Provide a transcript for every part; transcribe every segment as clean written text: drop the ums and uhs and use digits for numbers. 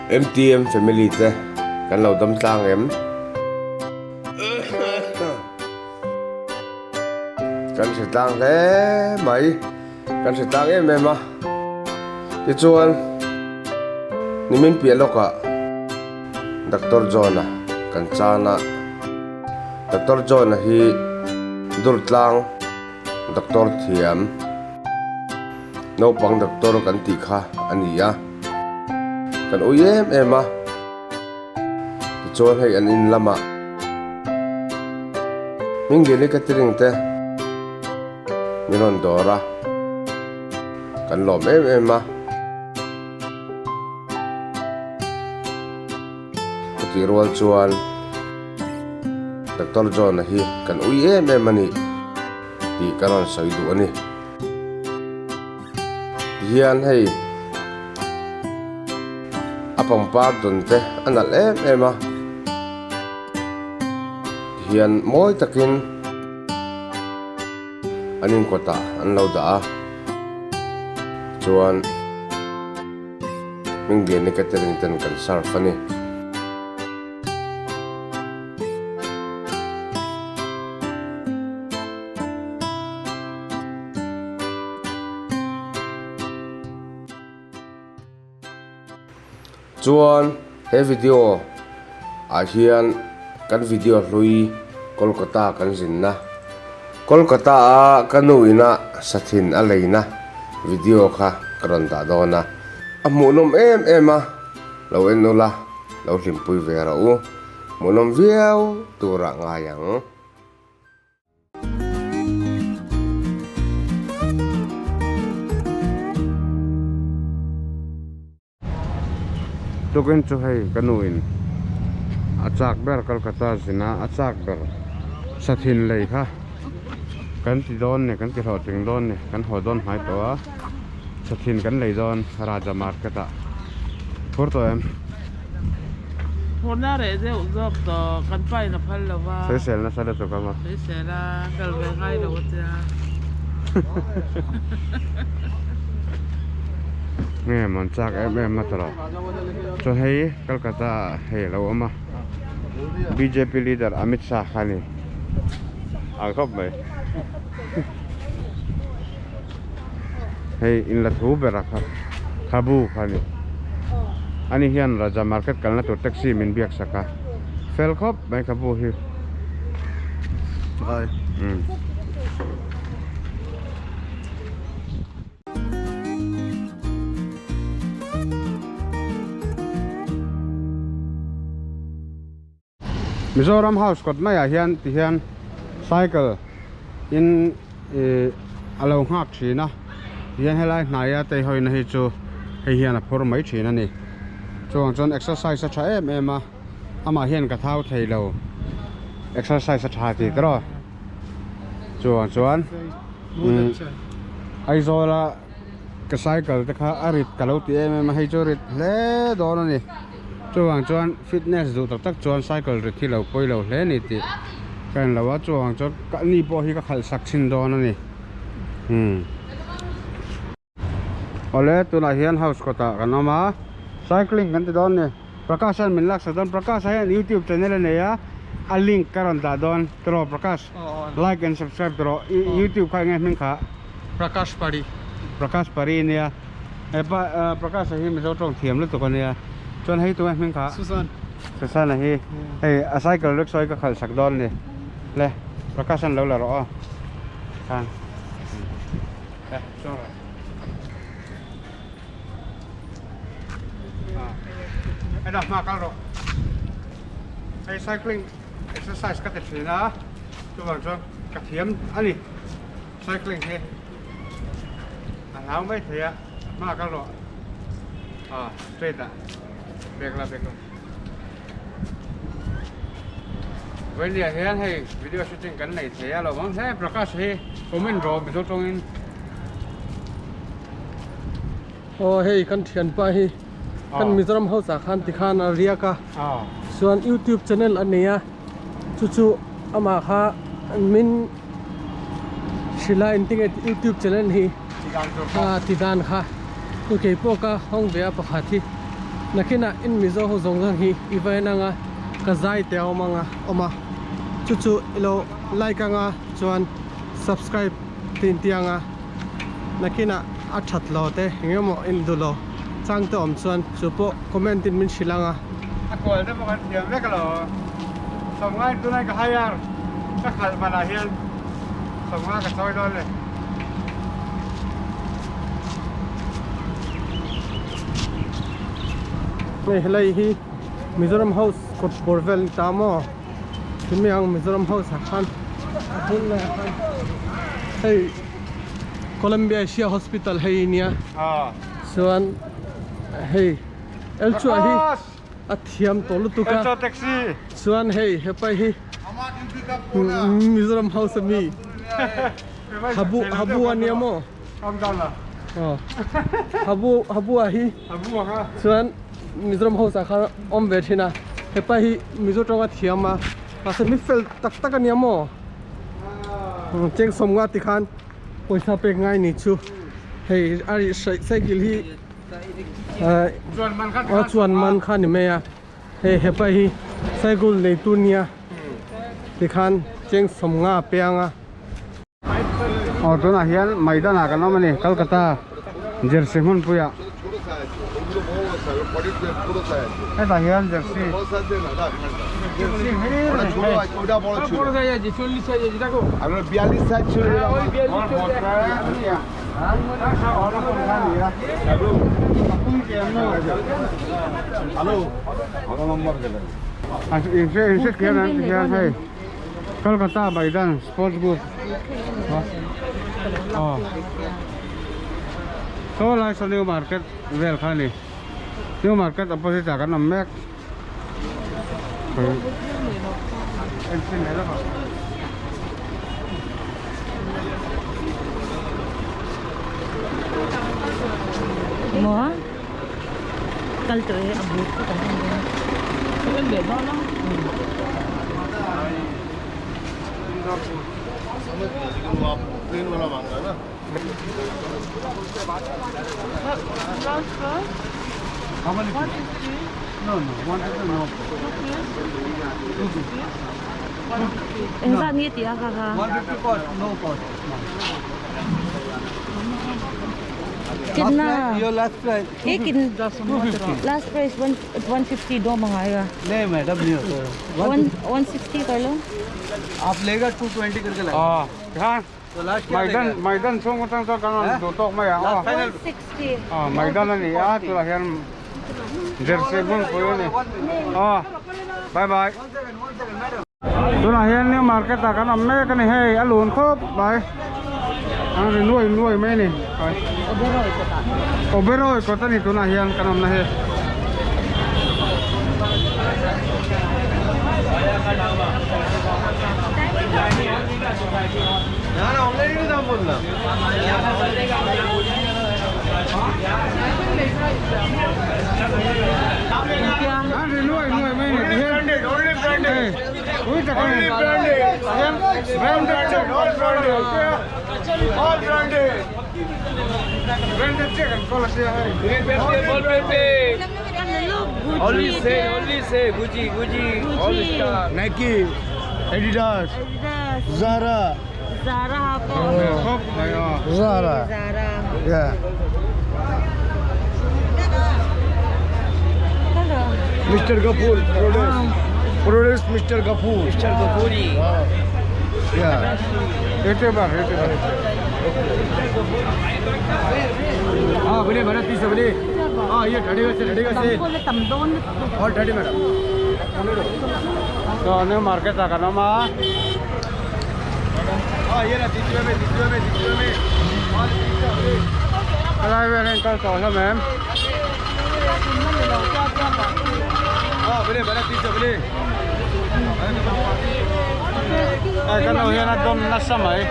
MTM family te kan lo dam tlang em? Kan hre tlang hle mai, kan hre tlang em em a. Tichuan, nimin piah lawkah Doctor John-a kan chan a. Doctor John-a hi Durtlang Doctor thiam, naupang doctor kan tih kha a ni a. Kan ui em em a. Tichuan hei an in lamah Hmingdini catering te min rawn dawr a, kan lawm em em a. Chutih rual chuan Doctor John-a hi kan ui em em a ni tih ka rawn sawi duh a ni. Tihian hei a pangpar dawn te a nalh em em a, tihian mawi takin an inkawtah an lo dah a, chuan Hmingbiani catering ten kan serve a ni. Chuan he video ah hian kan video hlui Kolkata kan zinna Kolkata a ka nu ina sathin a leina video kha ka rawn dah dawn a, a hmuhnawm em em a, lo en ula lo hlimpui ve rawh u, hmuhnawm viau turah ngai ang. Tukin chu hei ka nu in a chak ber Kolkata zina a chak ber sathin lei kha kan ti dawn ni kan ti hlawhtling dawn ni kan haw dawn hnai tawh a sathin kan lei dawn Raja market ah phur tawh em. Phurna reh deuh zawk tawh kan pa in a phal lo va. Sawisel nasa lutuk a maw. Sawisel a kal ve ngai lo a tia. Nge mawn chak em em a tawrh. Chuan hei Kolkata ah hei a lo awm a. Bjp leader Amit Shah kha a ni. Ang khawp mai. Hei in la thu ber a kha khabu kha a ni ani hian Raja market kalna tur taxi min biak sak a fel khawp mai khabu hi umm. Mizoram house kawt maiah hian ti hian cycle in ih a lo nghak thin a tihian helai hnaia teihawi na hi chu hei hian a phur mai thin a ni chuvang chuan exercise a tha em em a amah hian ka thau thei lo exercise a tha tih tawh chuvang chuan umm Aizawl a ka cycle te kha a rit ka lo ti em em a hei chu rit hle dawn a ni. Chuvang chuan fitness duh tak tak chuan cycle rit hi lo pawi lo hle ni tih ka en lo a, chuvang chuan ka ni pawh hi ka khalh sak thin dawn a ni. Umm. Awle tunah hian house kawtah kan awm a, cycling kan ti dawn ni. Prakash hian min laksak dawn, Prakash ah hian youtube channel a nei a, a link ka rawn dah dawn tiraw Prakash? Like and subscribe tiraw, i youtube kha enge hming kha? Prakash Pari. Prakash Pari nia. Hepa Prakash a hi Mizo tawng thiam lutuk a nia chuan hei tunge hming kha Susan Susan a hi hei a cycle rickshaw hi ka khalh sak dawn a ni le Prakash an lo la rawh aw khan le chuang rawh a dah hma kal rawh hei cycling exercise ka ti thin a chuvang chuan ka thiam a ni cycling hi. A hlau mai thei a, hma ka rawh a straight ah bag la bag la. Vawinia hian hei video shooting kan nei thei a lo awm hle Prakash hi comment rawh Mizo tawngin. Aw hei kan thianpa hi kan Mizoram house ah khan tikhan a riak a chuan youtube channel a nei a chu chu amah kha min Hrilha engtinge youtube channel hi a ti dan kha chu keipawh ka hawng ve a pakhat hi. Nakinah in Mizo ho zawng zawng hi i va en anga ka zai te a awm anga awm a chu chu i lo like anga chuan subscribe tih inti anga nakinah a that lo te eng emaw in duh lo chang te awm chuan chu pawh comment in min hrilh anga. A kual te pawh kan thiam vek alo sawmngai tunai ka hire ka khalh manah hian sawmnga ka chawi dawn le. Hei helai hi Mizoram House kawt bawr vel ni ta maw chumi ang Mizoram House ah khan a bul laiah khan hei Columbia Asia Hospital hei nia chuan hei Elchua hi a thiam tawh lutuk a chuan hei hepa hi Mizoram House ami Habu habu ania maw habu habu ah hi chuan Mizoram house ah khan awm ve thin a hepa hi Mizo tawng a thiam a mahse mi fel tak tak ania maw cheng sawmnga tikhan pawisa pek ngai ni chu hei a ri cycle hi chuan man kha ni mai a. Hei hepa hi cycle nei tur nia tikhan cheng sawmnga a piang a. Aw tunah hian Maidan ah kan awm a ni Kolkata jersey hmunpui ah hetah hian jersey jersey hlir a ni hei. Kolkata Maidan sports goods aw saw lai saw new market vel kha a ni new market opposite ah kan awm mek. Maw kal tawh e a buk te kan en dawn Kan en leh dawn a. Last price? How many? 150? No, no, 150 no. 250? Eng zat nge tih a ka kha? 150 cost, no cost. Kitna? Your last price. Ye kin last price 150 do mangai ga. नहीं मैडम नहीं होता. 160 कर लो. आप लेगा 220 करके लाएगा. Ờ, ha. तो लास्ट क्या Maidan, Maidan chung atang chuan kan rawn duh tawk mai ang aw. 160. Aw, Maidan a ni a, tunah hian jersey hmunpui a ni. Aw, bye bye. Tunah hian new market ah kan awm mek a ni hei, a lun khawp mai. An ri nuai nuai mai a ni. Oberoi kawt a ni tunah hian kan awmna hi. An ri nuai nuai mai a ni tihian hei ui tak a ni tihian branded check branded check an kawl a sia hei. Only say, only say, Gucci, Gucci, all star. Nike, Adidas, Adidas, Zara. Zara ha pawh. Khawp mai aw. Zara. Yeah. Hello. Mr. Kapoor, produce. Produce Mr. Kapoor. Mr. Kapoori. Yeah. YouTuber, YouTuber. हाँ बोलिए madam तीस बोलिए हाँ ये thirty से thirty से Tam dawn और thirty madam तो new market आ करना माँ हाँ ये ना तीस में तीस में तीस में. Hello vel kal tawh hlawm em हाँ बोलिए मैडम तीस बोलिए. Hei kan lo hian a dawn nasa mai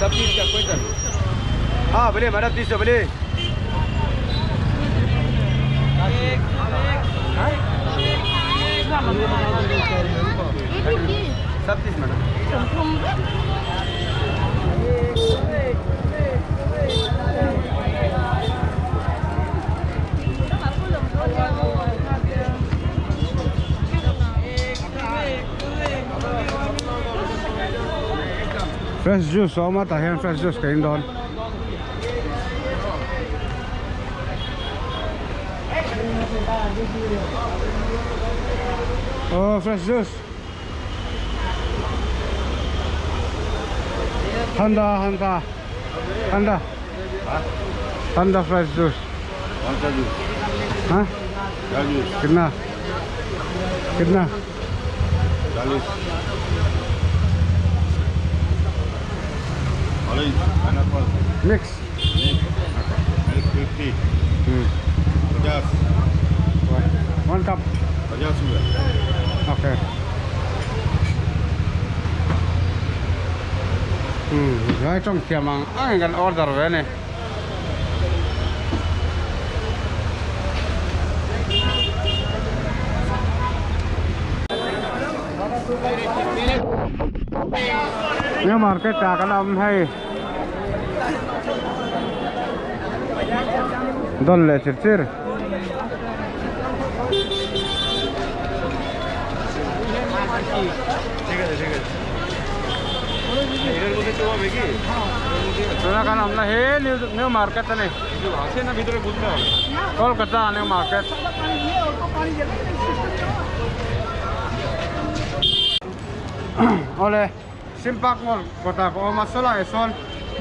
सब चीज का कोई सर. हाँ बोलिए मैडम तीस बोलिए. सब चीज madam. Fresh juice a awm a tah hian fresh juice ka in dawn. Oh fresh juice. Thanda thanda thanda thanda fresh juice. हाँ कितना कितना 40 orange pineapple mix milk 50 50 one cup 50 रुपये okay vai trong thiam ang ang kan order ve ni New market ah kan awm hei dawn leh chir chir. Tuna kan awmna hi new market a ni Kolkata new market. Awle Simpak Mall kawtah ka awm a sawlaiah sawn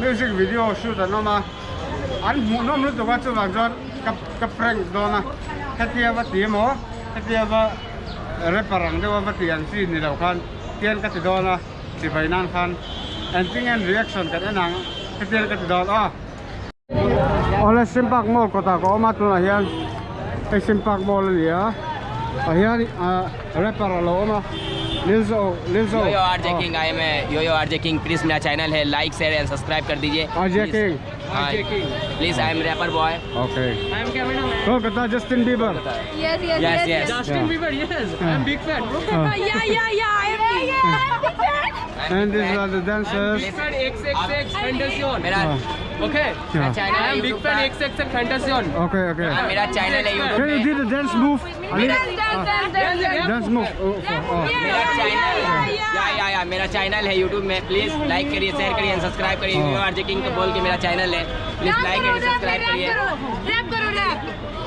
music video shoot an awm a an hmuhnawm lutuk a chuvang chuan ka ka prank dawn a hetia va ti emaw hetia va rapper ang deuha va ti ang chi ni lo khan tian ka ti dawn a chibai nan khan engtin nge reaction kan en ang hetian ka ti dawn a. Awle Simpak Mall kawtah ka awm a tunah hian hei Simpak Mall a ni a tah hian ah rapper a lo awm a Lilzo Lilzo yo yo RJ king I am yo yo RJ king please मेरा channel है like share and subscribe कर दीजिए RJ king please I am rapper boy okay Kolkata Justin Bieber Yes, yes, yes yes Justin Bieber, yes. I'm big fan, bro. Yeah, yeah, yeah. I am big fan. And these are the dancers. Big fan XXX Fantasion. मेरा Okay. Yeah. Channel I am big fan XXX Fantasion. Okay, okay. मेरा channel है Can you YouTube do the dance move? Ali? Dance, dance, dance, dance, dance. Dance move. Oh, oh, oh. मेरा Yeah, channel yeah, yeah. या या या मेरा channel है YouTube में please like करिए शेयर करिए एंड सब्सक्राइब करिए हाँ। यो आरजे किंग को बोल के मेरा चैनल है please Rap like करो, and rap, subscribe rap करिए करो, rap करो, rap.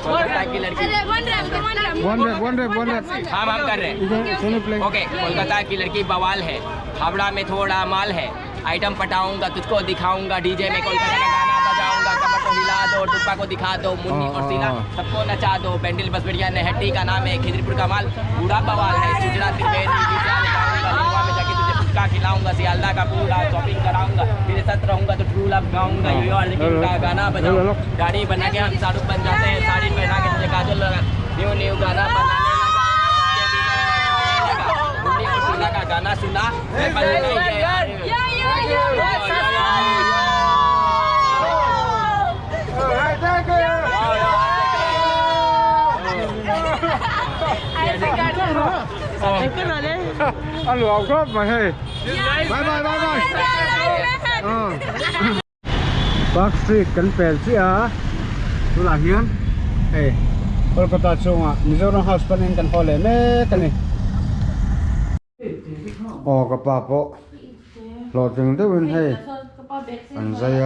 Kolkata की लड़की अरे, one rap, one rap. One rap, one rap, one rap. हम हम कर रहे हैं You can, can you play? Okay Kolkata की लड़की बवाल है हावड़ा में थोड़ा माल है आइटम पटाऊंगा तुझको दिखाऊंगा डीजे में कोलकाता का गाना बजाऊंगा कमर को हिला दो टुप्पा को दिखा दो मुन्नी और सीना सबको नचा दो पेंडिल बसबेड़िया नहट्टी का नाम है खिदरपुर का माल बूढ़ा बवाल है चुचड़ा त्रिवेणी विशाल जाऊंगा लिलुआ में जाके तुझे पुचका खिलाऊंगा सियालदा का पूरा शॉपिंग कराऊंगा तेरे साथ रहूंगा तो ट्रू लव गाऊंगा यो यो आरजे किंग का गाना बजाऊंगा दाढ़ी बना के हम शाहरुख बन जाते हैं साड़ी पहना के तुझे काजल लगा न्यू न्यू गाना बनाने लगा मुन्नी और शीला का गाना सुना मैं पल नहीं गया। Yeah, yeah, yeah. Alright, thank you. I forgot. A luau khawp mai hei. Bye bye bye bye. Park Street kan pel chiah a tunah hian hei Kolkata chungah Mizoram House panin kan haw leh mek a ni. Aw ka pa pawh hlawhtling deuhin hei an zai a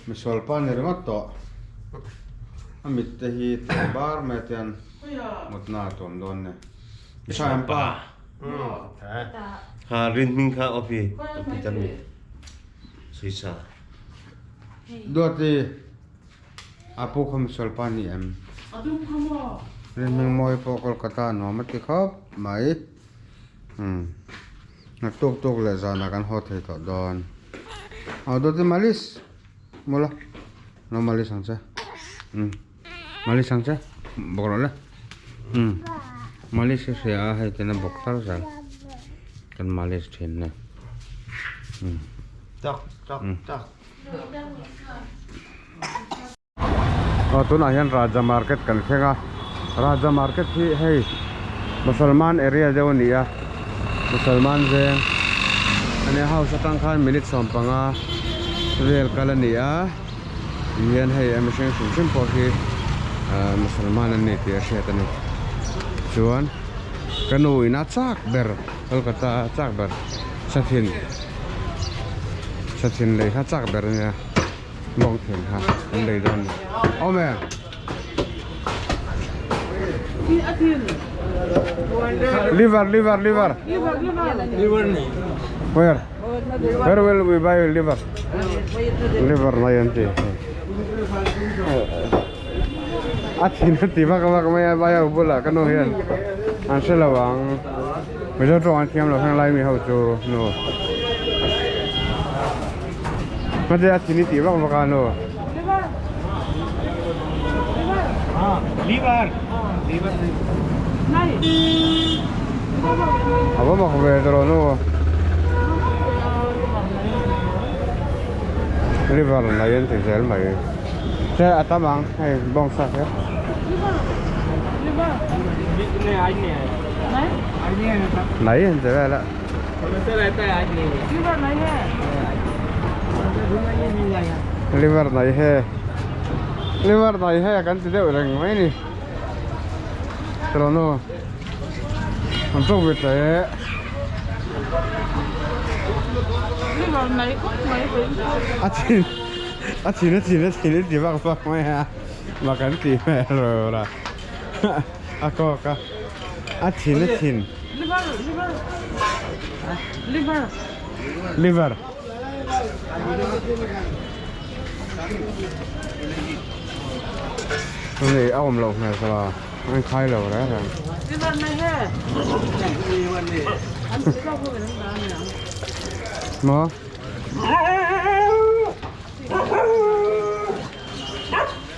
misual pa ni ringawt tawh a mit te hi tawh bar mai te hian mutna a tuam dawn a ni. Misual pa. Ha rin hming kha off hi a ti ta mi suisa. Duati a pu kha misual pa ni em. Rin hming mawi pawh Kolkata nuam a ti khawp mai. Umm hna tuk tuk leh zanah kan haw thei tawh dawn. Aw Duati malis mawla lo malis ang che umm malis ang che bawk rawh le umm malis hi hria a hei tina bawk thar zel kan malis thin a ni umm. Tak tak tak. Aw tunah hian Raja market kan thleng a Raja market hi hei Musalman area deuh a ni a Musalman veng a nia house atang khan minute 15 vel kal a ni a tihian hei a mihring hrim hrim pawh hi ah Musalman an ni tih a hriat a ni chuan ka nu in a chak ber Kolkata a chak ber sathin. Sachin lei kha chak ber ania bawng thin kha an lei dawn a ni. Awm em? Liver liver liver. Where? Where will we buy liver? Liver mai an ti. A thin a ti vak vak mai a vai ho bulah ka nu hian an hre lo ang. Mizo tawng an thiam lo heng lai mi ho chu nu. Hmate a thin i tih vak vak a nu. A va mak ve tawh nu. River nei an ti zel mai. Che a tam ang hei bawng sa kher. Nai an ti vel a. Liver nei he. Liver nei he kan ti deuh reng mai ni. Tawh nu. An tawk ve ta e. A thin a thin a thin a thin a ti vak vak mai a mak an tih hmel rawh a a kawk a a thin a thin liver ni a awm loh hmel ka la an khai lo reng reng maw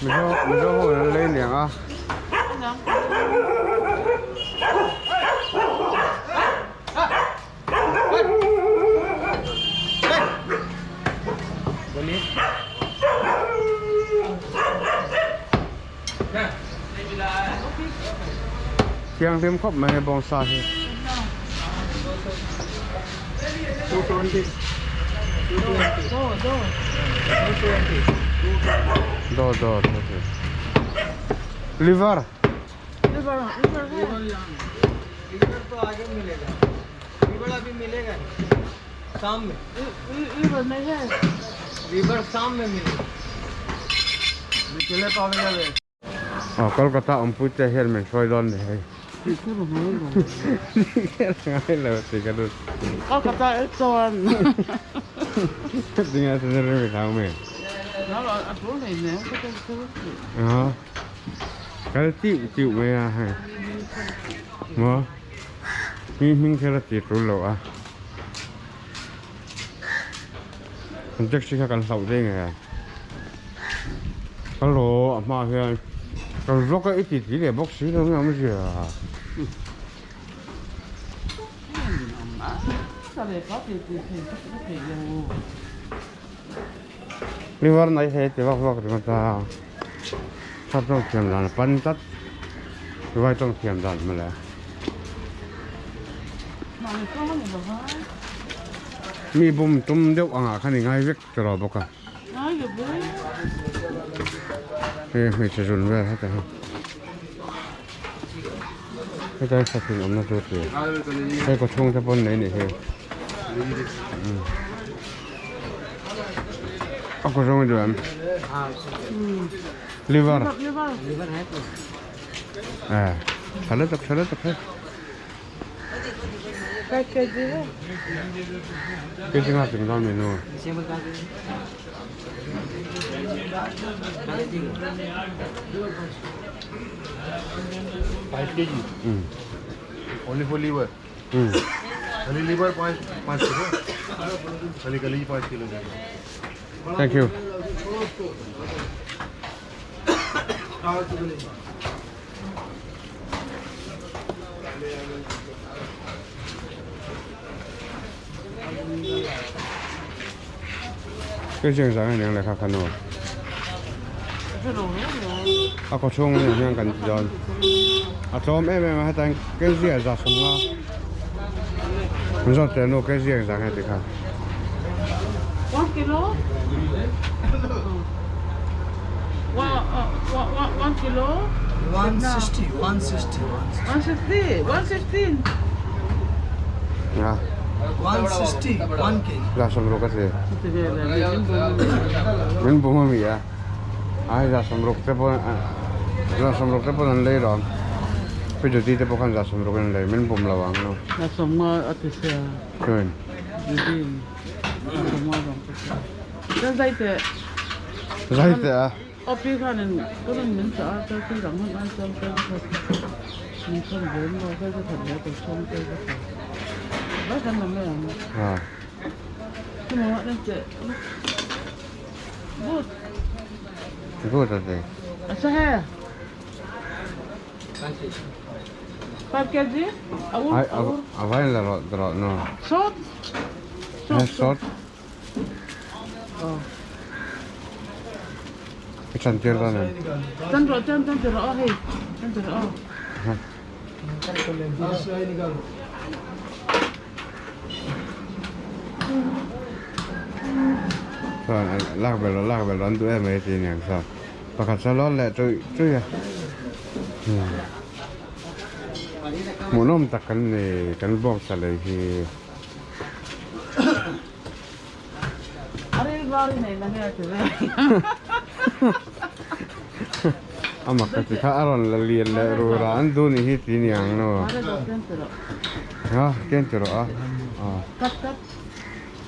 Mizo Mizo ho an lei niang a. Thianghlim khawp mai bawngsa hi. Do do Liver. Aw Kolkata awmpui te hian min hruai dawn ni hei. Ngai lo ti ka dut. Kolkata e chuan. Tinge a sen ring thang mi. A tul nei ne ka te chu. Ờ. Kal tiu tiu mai a hei. Maw. Mi hming kher a ti tul lo a. Kan taxi kha kan hlauh daih nge. Ka rawh a hma hian kan vlog a i ti ti leh bawk si lo nge awmzia. Liver nei he ti vak vak ringawt a. Sap tawng thiam dan a pan tlat. Vai tawng thiam dan mawle. Mi bum tum deuh angah khan i ngai vek tawh bawk a. Hei hmeichhe zun vel heta hi. Heta hi sathin awmna tur tur. Hei kaw chhung te pawn nei a nih hi. A kaw zawng i duh em? Liver. Eh, tha lutuk tha lutuk hei. Cái gì ngạt đừng mình luôn. 5 kg. Only for liver. Only liver 5 5 kilo. Only कलीज 5 kilo. Thank you. Cái chuyện rằng này là khá khá nổi. A có chung này hian kan ti dawn. A tlawm em em a hetan kel zia za sawm nga. An zawt teh nu kel zia za nge ti kha. 1 kilo? 1 kilo? 160, 160, 160, 116. Nga. 161 kg. Za sawm ruk a ti. Min bum a mi a. Ai za sawm ruk te pawh za sawm ruk te pawh an lei rawm. Pi Judy te pawh khan za sawm ruk an lei min bum lo ang no. Za sawm nga a ti sia. Chuan. Judy in za sawm nga zawng ka sia. Chuan zai teh. Zai teh a. Opi khanin ka rawn min chah a chuan thil dang hman ai chuan ka khat min thawn ve maw ka khat ve ka chhawng te ka khat vai kan la mai ang. A. Chuma en teh good. Good a ti. Acha he. 5 kg? Aur aur. A vai la rawh rawh no. Sawt. He sawt. I chan tir dawn em? Chan rawh chan chan ti rawh aw hei chan ti rawh aw. Chuan lak belh rawh lak belh rawh an duh em mai ti aniang chuan pakhat saw lawn leh chuih chuih a hmuhnawm tak kan ni kan bawksa lei hi. A mak ka ti kha a rawn la lian leh rur a an duh nih hi ti niang no ha ken ti rawh a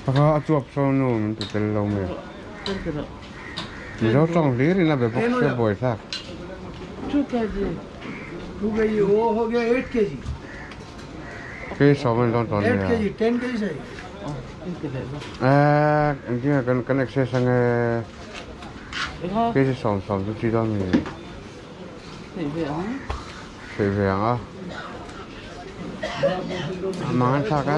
a kha a chuap sawn nu min ti tel lo mai mizo tawng hlir in a be bawk sia buai thlak. Kei sawm an dawn tawh ania. Eee engtin nge kan kan access ange kg sawm sawm chu chi dawn mi. Theih ve ang a. A mang an thlak a.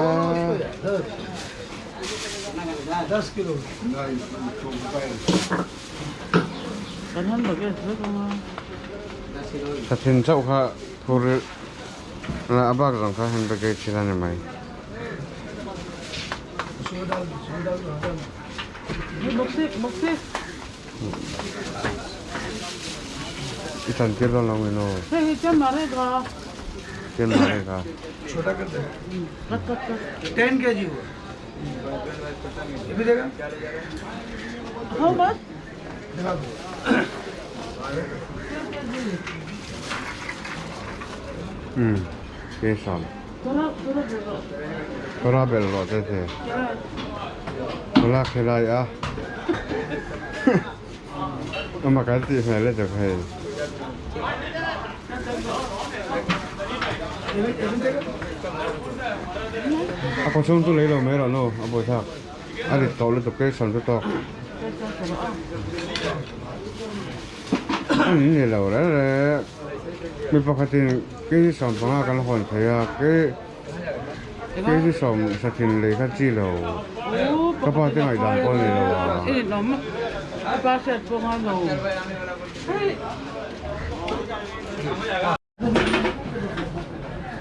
Thla chauh kha phur A bak zawng kha hand baggage thil a ni mai. I tan tir dawn lo nge no. Chen marega. Umm keisam Tora bel rawh te te Tora khilai a Ama kan tih hmel e chak hei. A kawchhung chu lei lo mai rawh no a buaithlak. A rit tawh lutuk keisam chu tawk. An ni lo reng reng mi pakhatin kg 15 kan hawn thei a kg 10 sathin lei kha chi lo ka pa te ngaihdan pawh a ni lo a.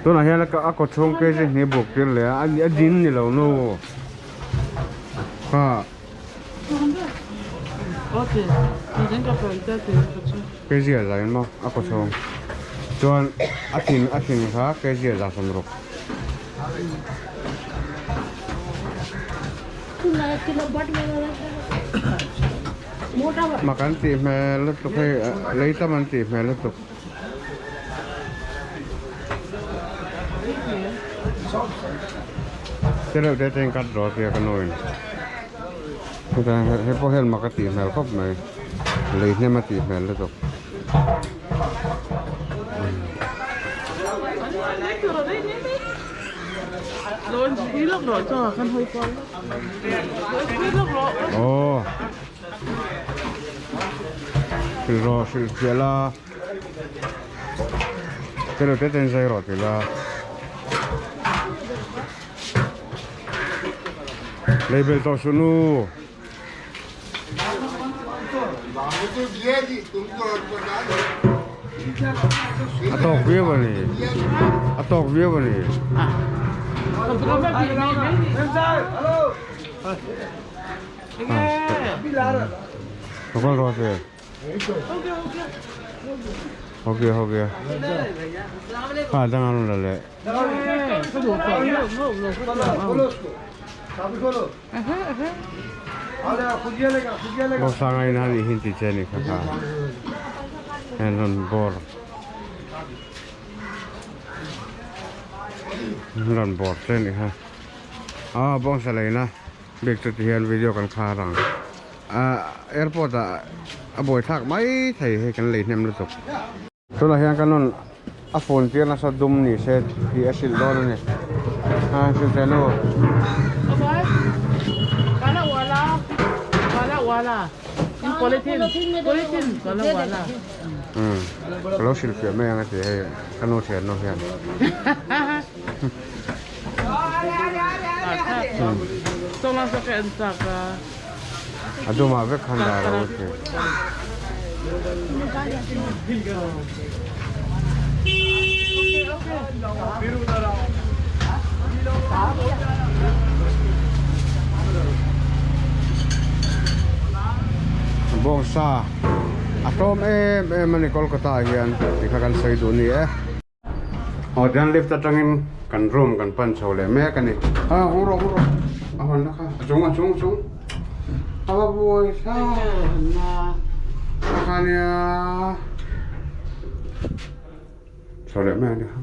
Tunah hian a kaw chhung kg hnih buk tir leh a a din ni lo nu kha kg a za in maw a kaw chhung chuan a thin a thin kha kg a za 60. Mak an tih hmel lutuk hei lei tam an tih hmel lutuk. Te reuh te te in cut rawh tia ka nuin chutah hei pawh hian mak a tih hmel khawp mai lei hnem a tih hmel lutuk. Aw hrilh rawh hrilh fiah la. Te lo te ten zai rawh ti la. Label tawh suh nu. A tawk viau a ni. A tawk viau a ni. Ka kal rawh se. Okay okay kha dang an rawn la leh. Bawksanga in han ihin tih che a ni kha kha heng rawn bawr rawn bawr che a ni kha aw bawngsa leina bik chu tihian video kan khar ang ah airport ah a buai thlak mai thei hei kan lei hnem lutuk. Tunah hian ka nun a phone tir nasa dum ni se tih a hrilh dawn a ni. Ha hrilh teh nu. Umm ka lo hrilh fiah mai ang a ti hei ka nu thian nu hian. A dumah vek khan dah lo a ti. Bawngsa a tlawm em em a ni Kolkata ah hian tih kha kan sawi duh a ni e. Aw tian lift atangin kan room kan pan chho leh mek a ni. A hung rawh hung rawh a hawn na kha a chung a chung a chung a va buai thlak a kha nia chho leh mek a ni kha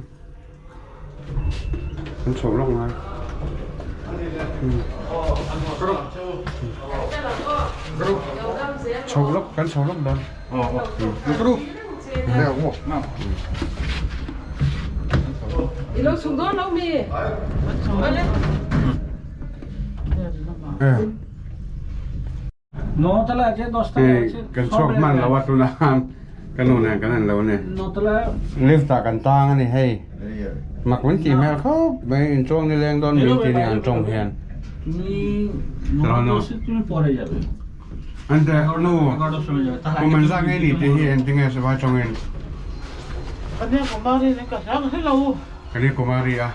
an chho lawk ngai chho lawk kan chho lawk dawn. Kan chhuak hman lo a tuna ka nu nen kan en lo a ni lift ah kan tang a ni hei mak min tih hmel khawp mai inchuang ni leng dawn min ti ni an tawng hian. Ante nu kum an zak ngei ni tih hi engtin nge Sipai tawngin? Kanya Kumari ni ka hria ka hrelo. Kanya Kumari a.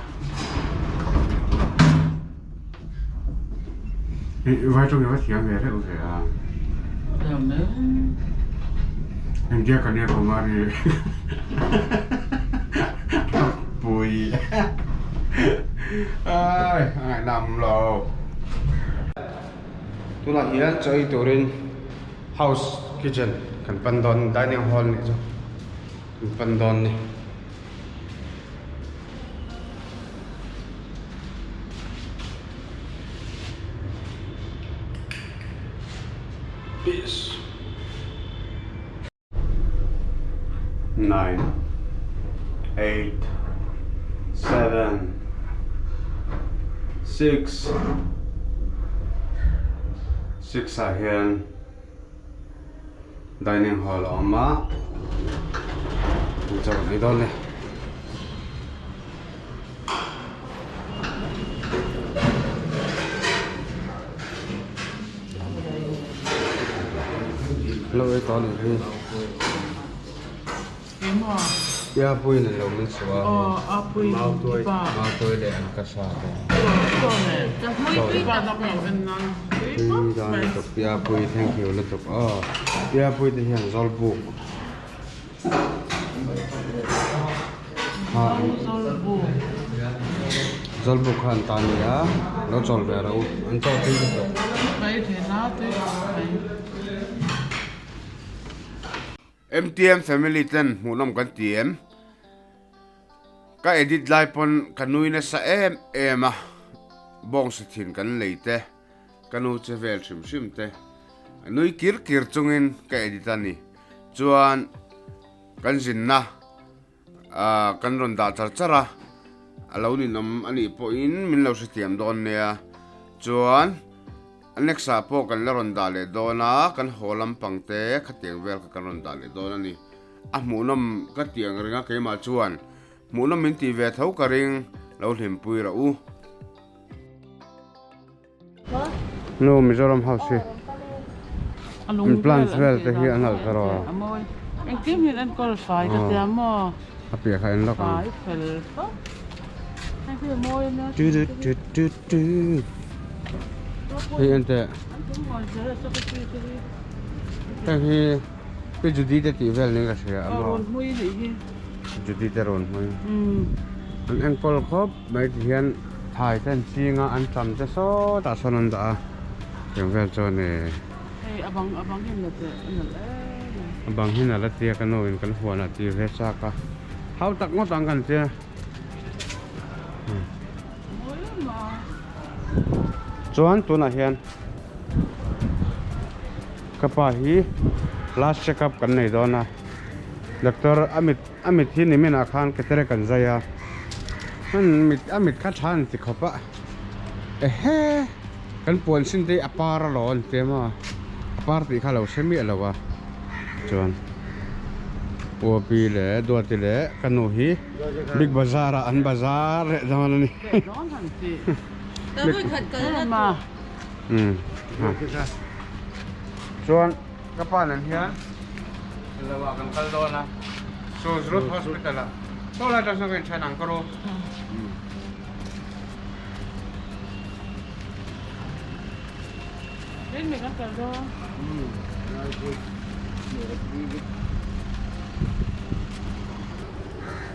Vai tawng i va thiam ve reuh ve a. Thiam e. India Kanya Kumari. Pui. Ai, a ngaihnam lo. Tunah hian chaw ei turin house kitchen kan pan dawn dining hall nih chu kan pan dawn ni. Peace. 9 8 7 6 6 ah hian dining hall a awm a chaw kan ei dawn a ni. Lo ei tawh anih hi. Ia pui in lo min suh a. Mau tuai leh an ka sa te. Tui dan lutuk Ia pui thank you lutuk aw. Ia pui te hian zawlbuk. Zawlbuk kha an ta a ni a, lo chawl ve rawh u, an chaw tui lutuk. MTM family ten hmuhnawm kan ti em? Ka edit lai pawn ka nui nasa em em a, bawngsa thin kan lei te, ka nu che vel hrim hrim te nui kir kir chungin ka edit a ni. Chuan kan zinna ah kan rawn dah char char a, a lo ninawm a nih pawhin min lo hrethiam dawn nia. Chuan a next ah pawh kan la rawn dah leh dawn a, kan haw lampang te khatiang vel kha kan rawn dah leh dawn a ni. A hmuhnawm ka tih ang ring a keimah chuan hmuhnawm min tih ve tho ka ring lo hlimpui rawh u. Nu Mizoram house hi in plants vel te hi an alh ta rawh a. Engkim hi an enkawl fai ka tia maw. A piah kha en lawk ang. Fai fel tawp. Hei hi a mawi ania. Tu tu tu tu tu. Hei en teh. An tum mawi zel a secretary te hi. Heng hi. Pi Judy te tih vel niin ka hria a maw. Rawn hmui nih hi. Judy te rawn hmui. An enkawl khawp mai ti hian thai te an ching a an tam te sawtah sawn an dah a tiang vel chuan ih. Hei a bang a bang hi an la teh a nalh em em. A bang hi nalh a tia ka nu in kan huanah ti ve chak a hau tak ngawt ang kan tia. Chuan tunah hian ka pa hi last check up kan nei dawn a doctor a mit a mit hi nimin ah khan ketere kan zai a hman mit a mit kha tha an ti khawp a ehe kan puan sin te hi a par alawm an ti a maw a par tih kha a lo hre miah lo a chuan uapi leh duati leh ka nu hi. Big Bazaar ah an bazar leh dawn a ni. Chuan ka pa nen hian lo ah kan kal dawn a Suzrut Hospital ah saw lai atang sawn ka inthen ang ka ru.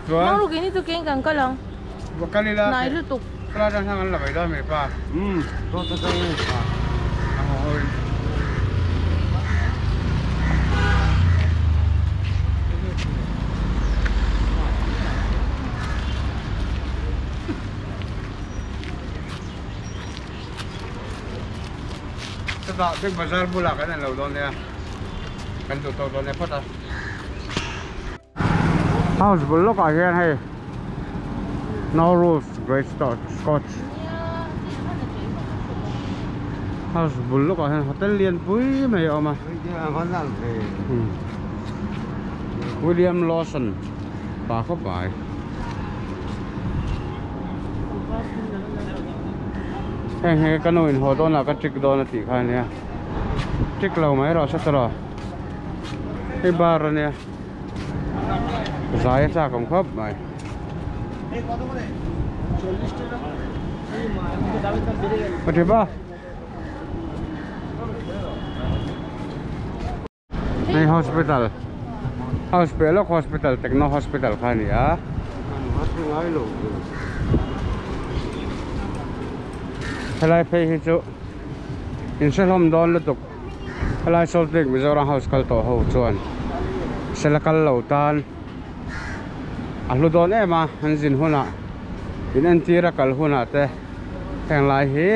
Chuan Mang rukin hi chu keng kan kal ang. Va kal ila. Hnai lutuk. Kala atang hian an la mai dawn mi pa. Umm chaw chaw chaw in. A haw haw in. Chutah Big Bazaar bulah kan en lo dawn nia. Kan duh tawk dawn nia phawt a. House bul lawkah hian hei No Rules Great Scotch House bul lawkah hian hotel lian pui mai a awm a William Lawson pa khawp mai heng hi ka nu in haw dawnah ka trick dawn a tih kha ania trick lo mai rawh se tawh hei bar ania. Zai a chak awm khawp mai. Pathri ba. Hei hospital. House piah lawk hospital Techno hospital kha a ni a. Helai phei hi chu in hre hlawm dawn lutuk. Helai Salt Lake Mizoram House kal tawh ho chuan sela kal lo tan a hlu dawn em a an zin hunah in entir a kal hunah te heng lai hi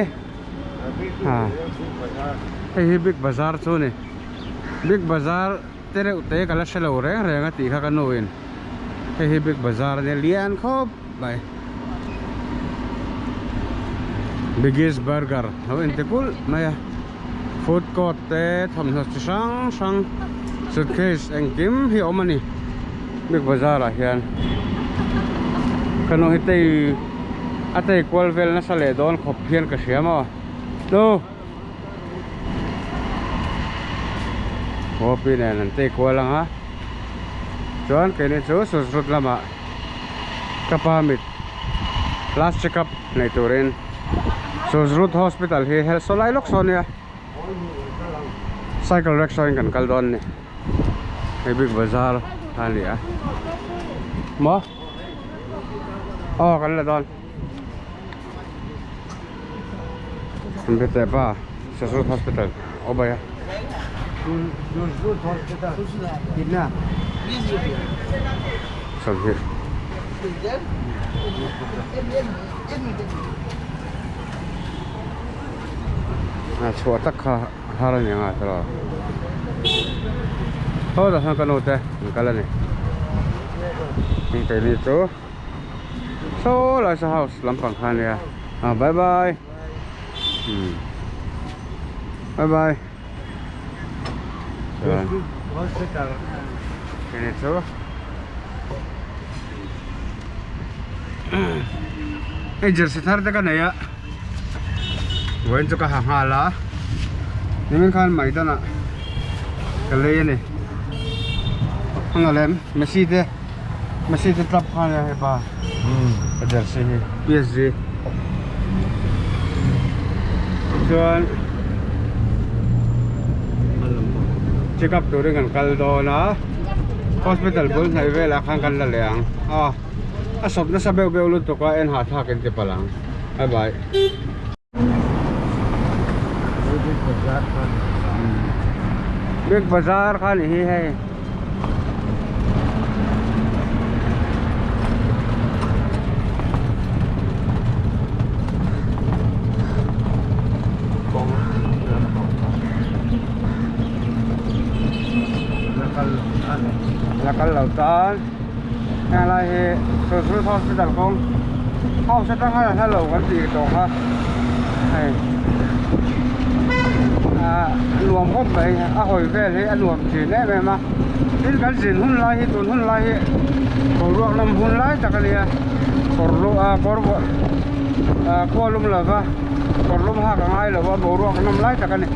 hei hi Big Bazaar chu a ni Big Bazaar te reuh te ka la hre lo reng reng a tih kha ka nu in hei hi Big Bazaar a nia lian khawp mai Biggest Burger lo inti kulh mai a. Food court te thawmhnaw chi hrang hrang suitcase engkim hi a awm a ni big bazaar ah hian ka nu hi tei a tei kual vel nasa leh dawn khawp hian ka hria maw nu haw pi nen an tei kual ang a chuan keini chu susrut lamah ka pa mit last check up nei turin Susrut hospital hi hel saw lai lawk saw nia cycle rickshaw in kan kal dawn a ni hei big bazaar a ni a maw aw kan la dawn an be teh pa Susrut hospital aw bai a Susrut hospital kitna sawmhnih. A chhuah tak kha har a ni ang a tawh haw dah hian ka nu te an kal a ni keini chu saw lai saw house lampang kha a nia ah bye bye bye bye chuan keini chu hei jersey thar te ka nei a vawiin chu ka ha nghal a nimin khan maidan ah ka lei a ni a nga lem Messi te Messi te club kha ania hepa ka jersey hi P_S_G chuan Check up turin kan kal dawn a hospital bul hnaih velah khan kan la leh ang a a sawp nasa beuh beuh lutuk a en hahthlak in ti palh ang bye bye. Big Bazaar kha ni hi hei. La kal lo tan heng lai hi Sulsul Hospital kawng house atang khan a hla lo kan tih tawh kha hei ah nuam khawp mai a hawi vel hi a nuam thin em em a tin kan zin hun lai hi tun hun lai hi boruak lam hun lai tak a nia kawr lu ah kawr ah khua lum lova kawr lum hak a ngai lo a boruak nawm lai tak a ni.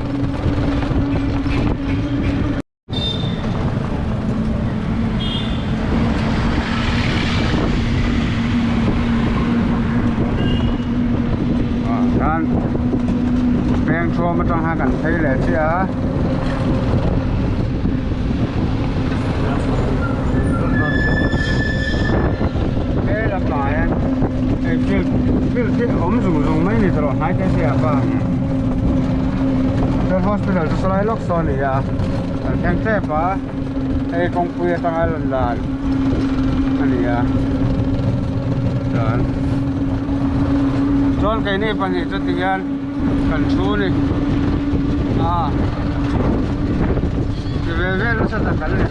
Khan peng thuam atang khan kan phei leh chiah a. He lamah hian hei field field hi a awm zung zung mai ni tawh hnai te sia pa chuan hospital chu sawlai lawk saw a ni a kan thleng tep a hei kawngpui atanga lan dan a ni a chuan chuan keini pahnih chu tihian kan thu a ni a ti ve vel nasa tak kan ni.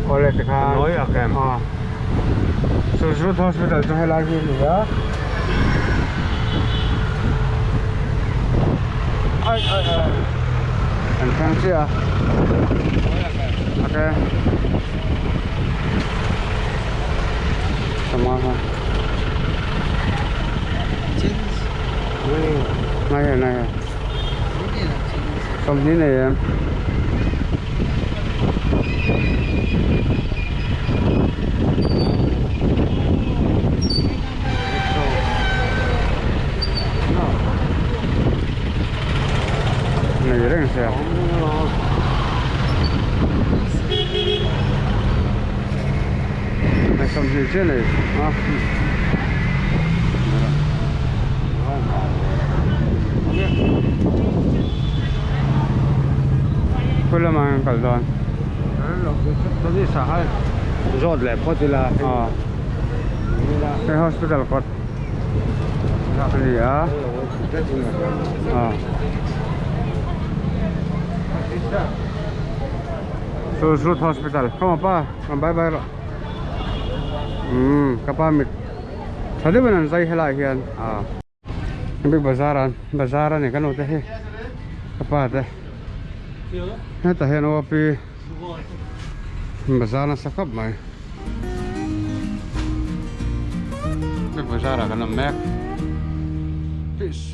Awle tikhan Nawi a kem. A Sushrut Hospital chu helai hi a ni a. Ai ai ai. Kan thleng chiah a. Okay. Sama ha. Này này này. Sawmhnih nei em? Nei reng sia. Nei 20 chiah nei a. Khawi lamah hian kal dawn Zawt leh phawt ila Hei hospital kawt a ni a Sulsut hospital come on pa bye bye rawh umm ka pa mit tha deuhin an zai helaiah hian ah. Big Bazaar an bazar a ni ka nu te hi ka pa te hetah hian OP bazar nasa khawp mai Big Bazaar ah kan awm mek peace.